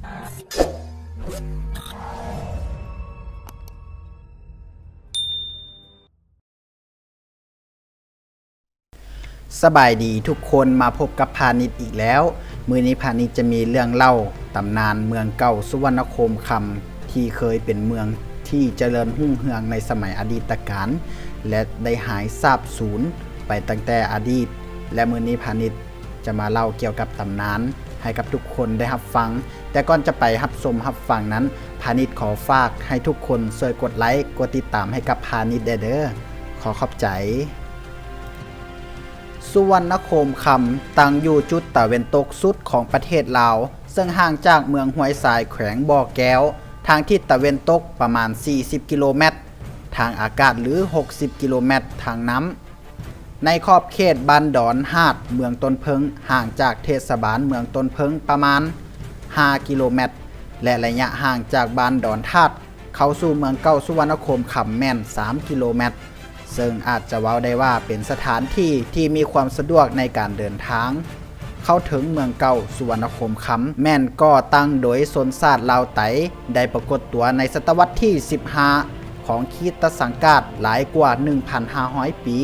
ສະບາຍດີທຸກຄົນ, ມາພົບກັບພານິດອີກແລ້ວ. ມື້ນີ້ພານິດຈະມີເລື່ອງເລົ່າຕຳນານເມືອງເກົ່າສຸວັນນະໂຄມຄຳ ທີ່ເຄີຍເປັນເມືອງທີ່ຈະເລີນຮຸ່ງເຮືອງໃນສະໄໝອະດີດຕະການ ແລະ ໄດ້ຫາຍສາບສູນໄປຕັ້ງແຕ່ອະດີດ ແລະ ມື້ນີ້ພານິດ ຈະມາເລົ່າກ່ຽວກັບຕຳນານໃຫ້ກັບທຸກຄົນໄດ້ຮັບຟັງ. ແຕ່ກ່ອນຈະໄປຮັບຊົມຮັບຟັງນັ້ນ, ພານິດຂໍຝາກໃຫ້ທຸກຄົນຊ່ວຍກົດໄລ, ກົດຕິດຕາມໃຫ້ກັບພານິດແດ່ເດີ້. ຂໍຂອບໃຈ. ສຸວັນນະໂຄມຄຳ ຕັ້ງຢູ່ຈຸດຕາເວັນຕົກສຸດຂອງປະເທດລາວ, ເຊິ່ງຫ່າງຈາກເມືອງຫ້ວຍຊາຍ ແຂວງບໍ່ແກ້ວ ທາງທິດຕາເວັນຕົກປະມານສີ່ສິບກິໂລແມັດ, ທາງອາກາດ ຫຼື ຫົກສິບກິໂລແມັດ, ທາງນ້ຳ ໃນຂອບເຂດບ້ານດອນຫາດ ເມືອງຕົ້ນເຜິ້ງ, ຫ່າງຈາກເທດສະບານເມືອງຕົ້ນເຜິ້ງປະມານຫ້າກິໂລແມັດ ແລະ ໄລຍະຫ່າງຈາກບ້ານດອນທາດເຂົ້າສູ່ເມືອງເກົ່າສຸວັນນະໂຄມຄຳແມ່ນສາມກິໂລແມັດ, ເຊິ່ງອາດຈະເວົ້າໄດ້ວ່າເປັນສະຖານທີ່ທີ່ມີຄວາມສະດວກໃນການເດີນທາງ. ເຂົ້າເຖິງເມືອງເກົ່າສຸວັນນະໂຄມຄຳ ແມ່ນກໍ່ຕັ້ງໂດຍຊົນຊາດລາວໄຕ ໄດ້ປາກົດຕົວໃນສະຕະວັດທີສິບຫ້າ ຂອງຄຣິສຕະສັງກາດ ຫຼາຍກວ່າໜຶ່ງພັນຫ້າຮ້ອຍປີ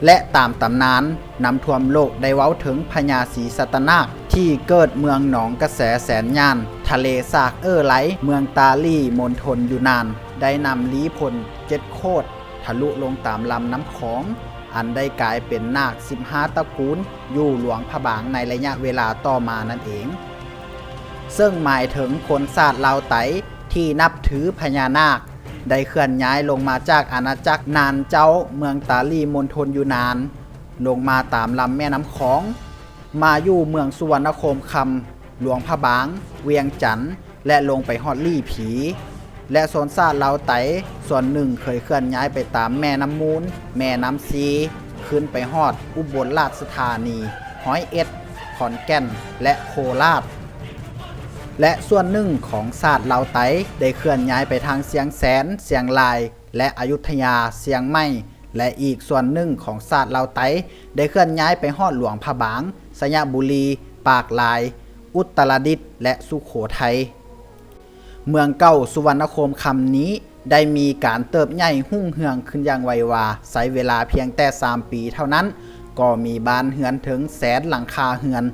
ແລະ ຕາມຕຳນານ ນ້ຳຖ້ວມໂລກໄດ້ເວົ້າເຖິງພະຍາສີສັດຕະນາກ ທີ່ເກີດເມືອງໜອງກະແສແສນຍານ ທະເລສາກເອີໄລ ເມືອງຕາລີ ມົນທົນຢູນານ ໄດ້ນຳລີພົນເຈັດໂຄດ ທະລຸລົງຕາມລຳນ້ຳຂອງ ອັນໄດ້ກາຍເປັນນາກສິບຫ້າຕະກູນ ຢູ່ຫຼວງພະບາງໃນໄລຍະເວລາຕໍ່ມານັ້ນເອງ. ເຊິ່ງໝາຍເຖິງຄົນຊາດລາວໄຕທີ່ນັບຖືພະຍານາກ ໄດ້ເຄື່ອນຍ້າຍລົງມາຈາກອານາຈັກນານເຈົ້າ ເມືອງຕາລີ ມົນທົນຢູນານ ລົງມາຕາມລຳແມ່ນ້ຳຂອງ ມາຢູ່ເມືອງສຸວັນນະໂຄມຄຳ, ຫຼວງພະບາງ, ວຽງຈັນ ແລະ ລົງໄປຮອດຫຼີ່ຜີ ແລະ ຊົນຊາດລາວໄຕສ່ວນໜຶ່ງເຄີຍເຄື່ອນຍ້າຍໄປຕາມແມ່ນ້ຳມູນ, ແມ່ນ້ຳຊີ ຂຶ້ນໄປຮອດອຸບົນລາຊະທານີ, ຮ້ອຍເອັດ, ຂອນແກ່ນ ແລະ ໂຄລາດ ແລະ ສ່ວນໜຶ່ງຂອງຊາດລາວໄຕໄດ້ເຄື່ອນຍ້າຍໄປທາງຊຽງແສນ, ຊຽງລາຍ ແລະ ອະຍຸດທະຍາ, ຊຽງໃໝ່ ແລະ ອີກສ່ວນໜຶ່ງຂອງຊາດລາວໄຕໄດ້ເຄື່ອນຍ້າຍໄປຮອດຫຼວງພະບາງ, ໄຊຍະບູລີ, ປາກລາຍ, ອຸດຕະລະດິດ ແລະ ສຸໂຂໄທ. ເມືອງເກົ່າສຸວັນນະໂຄມຄຳນີ້ໄດ້ມີການເຕີບໃຫຍ່ຮຸ່ງເຮືອງຂຶ້ນຢ່າງໄວວາ, ໃຊ້ເວລາພຽງແຕ່ສາມປີເທົ່ານັ້ນ ກໍມີບ້ານເຮືອນເຖິງແສນຫຼັງຄາເຮືອນ.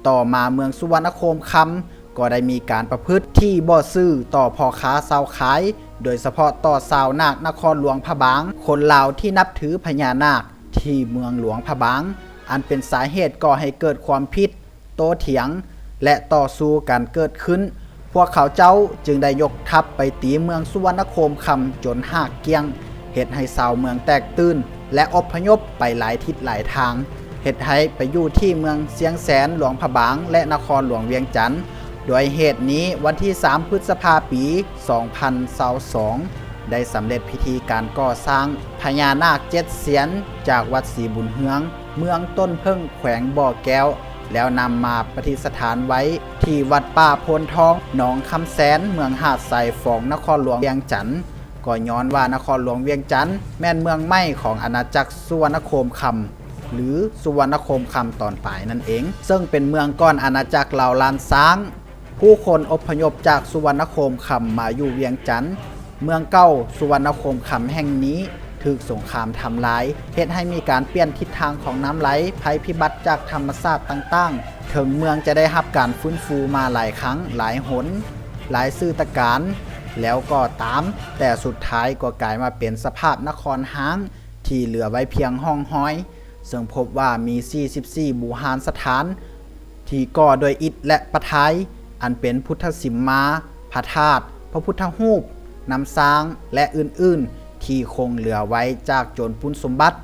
ຕໍ່ມາເມືອງສຸວັນນະໂຄມຄຳ ກໍໄດ້ມີການປະພຶດທີ່ບໍ່ຊື່ຕໍ່ພໍ່ຄ້າຊາວຂາຍ, ໂດຍສະເພາະຕໍ່ຊາວນາກນະຄອນຫຼວງພະບາງ, ຄົນລາວທີ່ນັບຖືພະຍານາກທີ່ເມືອງຫຼວງພະບາງ, ອັນເປັນສາເຫດກໍ່ໃຫ້ເກີດຄວາມຜິດ, ໂຕ້ຖຽງ ແລະ ຕໍ່ສູ້ກັນເກີດຂຶ້ນ. ພວກເຂົາເຈົ້າຈຶ່ງໄດ້ຍົກທັບໄປຕີເມືອງສຸວັນນະໂຄມຄຳຈົນຮາກກ້ຽງ, ເຮັດໃຫ້ຊາວເມືອງແຕກຕື່ນ ແລະ ອົບພະຍົບໄປຫຼາຍທິດຫຼາຍທາງ, ເຮັດໃຫ້ໄປຢູ່ທີ່ເມືອງຊຽງແສນ, ຫຼວງພະບາງ ແລະ ນະຄອນຫຼວງວຽງຈັນ. ດ້ວຍເຫດນີ້, ວັນທີສາມ ພຶດສະພາ ປີສອງພັນຊາວສອງ ໄດ້ສຳເລັດພິທີການກໍ່ສ້າງພະຍານາກເຈັດສຽນ ຈາກວັດສີບຸນເຮືອງ, ເມືອງຕົ້ນເຜິ້ງ, ແຂວງບໍ່ແກ້ວ ແລ້ວນຳມາປະດິດສະຖານໄວ້ທີ່ວັດປ່າໂພນທອງ ໜອງຄຳແສນ, ເມືອງຫາດຊາຍຟອງ, ນະຄອນຫຼວງວຽງຈັນ. ກໍຍ້ອນວ່ານະຄອນຫຼວງວຽງຈັນແມ່ນເມືອງໃໝ່ຂອງອານາຈັກສຸວັນນະໂຄມຄຳ ຫຼື ສຸວັນນະໂຄມຄຳຕອນປາຍນັ້ນເອງ, ເຊິ່ງເປັນເມືອງກ່ອນອານາຈັກລາວລ້ານຊ້າງ. ຜູ້ຄົນອົບພະຍົບຈາກສຸວັນນະໂຄມຄຳມາຢູ່ວຽງຈັນ. ເມືອງເກົ່າສຸວັນນະໂຄມຄຳແຫ່ງນີ້ຖືກສົງຄາມທຳລາຍ, ເຮັດໃຫ້ມີການປ່ຽນທິດທາງຂອງນ້ຳໄຫຼ, ໄພພິບັດຈາກທຳມະຊາດຕ່າງໆ. ເຖິງເມືອງຈະໄດ້ຮັບການຟື້ນຟູມາຫຼາຍຄັ້ງ, ຫຼາຍຫົນ, ຫຼາຍຊຶຕະການແລ້ວກໍຕາມ, ແຕ່ສຸດທ້າຍກໍກາຍມາເປັນສະພາບນະຄອນຮ້າງທີ່ເຫຼືອໄວ້ພຽງຮ່ອງຮອຍ, ເຊິ່ງພົບວ່າມີສີ່ສິບສີ່ບູຮານສະຖານ ທີ່ກໍ່ດ້ວຍອິດ ແລະ ປະທາຍ, ອັນເປັນພຸດທະສິມມາ, ພະທາດ, ພະພຸດທະຮູບ, ນ້ຳຊ້າງ ແລະ ອື່ນໆ ທີ່ຄົງເຫຼືອໄວ້ຈາກໂຈນປຸ້ນສົມບັດ.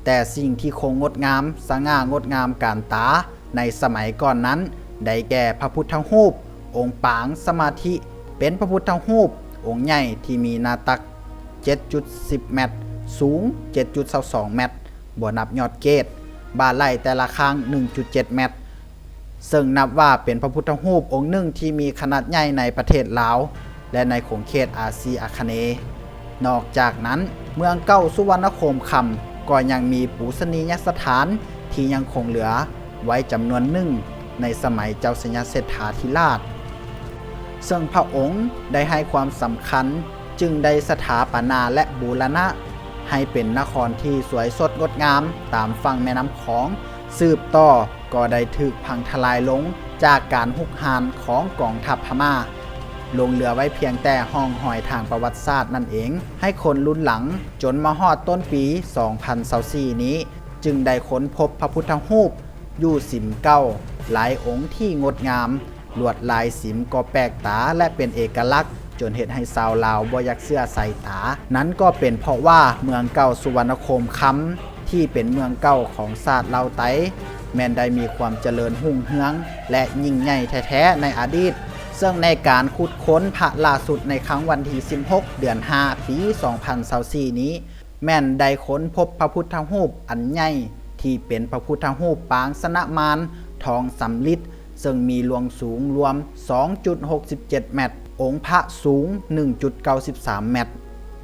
ແຕ່ສິ່ງທີ່ຄົງງົດງາມ, ສະຫງ່າງົດງາມການຕາໃນສະໄໝກ່ອນນັ້ນ ໄດ້ແກ່ພະພຸດທະຮູບອົງປາງສະມາທິ, ເປັນພະພຸດທະຮູບອົງໃຫຍ່ທີ່ມີໜ້າຕັກເຈັດຈຸດສິບແມັດ, ສູງເຈັດຈຸດຊາວສອງແມັດ, ບໍ່ນັບຍອດເກດ, ບ່າໄຫຼ່ແຕ່ລະຂ້າງໜຶ່ງຈຸດເຈັດແມັດ, ເຊິ່ງນັບວ່າເປັນພະພຸດທະຮູບອົງໜຶ່ງທີ່ມີຂະໜາດໃຫຍ່ໃນປະເທດລາວ ແລະ ໃນຂົງເຂດອາຊີອາຄະເນ. ນອກຈາກນັ້ນ, ເມືອງເກົ່າສຸວັນນະໂຄມຄຳ ກໍຍັງມີປູຊະນີຍະສະຖານທີ່ຍັງຄົງເຫຼືອໄວ້ຈຳນວນໜຶ່ງໃນສະໄໝເຈົ້າໄຊຍະເສດຖາທິລາດ. ເຊິ່ງພະອົງໄດ້ໃຫ້ຄວາມສຳຄັນ ຈຶ່ງໄດ້ສະຖາປະນາ ແລະ ບູລະນະໃຫ້ເປັນນະຄອນທີ່ສວຍສົດງົດງາມຕາມຝັ່ງແມ່ນ້ຳຂອງ ສືບຕໍ່ກໍໄດ້ຖືກພັງທະລາຍລົງຈາກການຮຸກຮານຂອງກອງທັບພະມ້າ ຫຼົງເຫຼືອໄວ້ພຽງແຕ່ຮ່ອງຮອຍທາງປະຫວັດສາດນັ້ນເອງ ໃຫ້ຄົນລຸ້ນຫຼັງ ຈົນມາຮອດຕົ້ນປີສອງພັນຊາວສີ່ນີ້ ຈຶ່ງໄດ້ຄົ້ນພົບພະພຸດທະຮູບຢູ່ສິມເກົ່າຫຼາຍອົງທີ່ງົດງາມ ລວດລາຍສິມກໍແປກຕາ ແລະ ເປັນເອກະລັກ ຈົນເຮັດໃຫ້ຊາວລາວບໍ່ຢາກເຊື່ອສາຍຕາ. ນັ້ນກໍເປັນເພາະວ່າເມືອງເກົ່າສຸວັນນະໂຄມຄຳ ທີ່ເປັນເມືອງເກົ່າຂອງຊາດລາວໄຕ ແມ່ນໄດ້ມີຄວາມຈະເລີນຮຸ່ງເຮືອງ ແລະ ຍິ່ງໃຫຍ່ແທ້ໆໃນອະດີດ, ເຊິ່ງໃນການຂຸດຄົ້ນພະລ່າສຸດໃນຄັ້ງວັນທີສິບຫົກ ເດືອນຫ້າ ປີສອງພັນຊາວສີ່ນີ້ ແມ່ນໄດ້ຄົ້ນພົບພະພຸດທະຮູບອັນໃຫຍ່ ທີ່ເປັນພະພຸດທະຮູບປາງຊະນະມານທອງສຳລິດ ເຊິ່ງມີລວງສູງລວມສອງຈຸດຫົກສິບເຈັດແມັດ, ອົງພະສູງໜຶ່ງຈຸດເກົ້າສິບສາມແມັດ,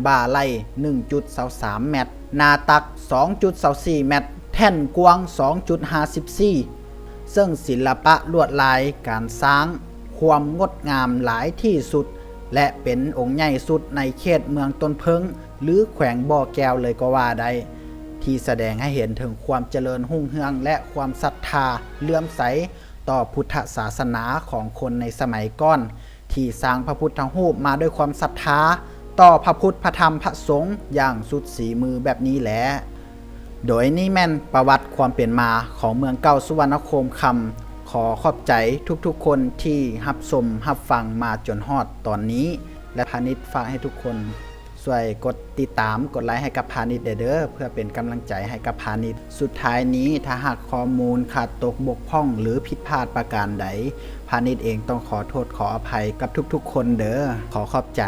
ບ່າໄຫຼໜຶ່ງຈຸດຊາວສາມແມັດ, ໜ້າຕັກສອງຈຸດຊາວສີ່ແມັດ, ແທ່ນກວ້າງສອງຈຸດຫ້າສິບສີ່ ເຊິ່ງສິລະປະລວດລາຍການສ້າງຄວາມງົດງາມຫຼາຍທີ່ສຸດ ແລະ ເປັນອົງໃຫຍ່ສຸດໃນເຂດເມືອງຕົ້ນເຜິ້ງ ຫຼື ແຂວງບໍ່ແກ້ວເລີຍກໍວ່າໄດ້ ທີ່ສະແດງໃຫ້ເຫັນເຖິງຄວາມຈະເລີນຮຸ່ງເຮືອງ ແລະ ຄວາມສັດທາເຫຼື້ອມໃສຕໍ່ພຸດທະສາສະໜາຂອງຄົນໃນສະໄໝກ່ອນ ທີ່ສ້າງພະພຸດທະຮູບມາດ້ວຍຄວາມສັດທາຕໍ່ພະພຸດ ພະທຳ ພະສົງຢ່າງສຸດສີມືແບບນີ້ແຫຼະ. ໂດຍນີ້ແມ່ນປະຫວັດຄວາມເປັນມາຂອງເມືອງເກົ່າສຸວັນນະໂຄມຄຳ. ຂໍຂອບໃຈທຸກໆຄົນທີ່ຮັບຊົມຮັບຟັງມາຈົນຮອດຕອນນີ້ ແລະ ພານິດຝາກໃຫ້ທຸກຄົນຊ່ວຍກົດຕິດຕາມ ກົດໄລໃຫ້ກັບພານິດແດ່ເດີ ເພື່ອເປັນກຳລັງໃຈໃຫ້ກັບພານິດ. ສຸດທ້າຍນີ້ ຖ້າຫາກຂໍ້ມູນຂາດຕົກບົກຜ່ອງ ຫຼື ຜິດພາດປະການໃດ, ພານິດເອງຕ້ອງຂໍໂທດຂໍອະໄພກັບທຸກໆຄົນເດີ. ຂໍຂອບໃຈ.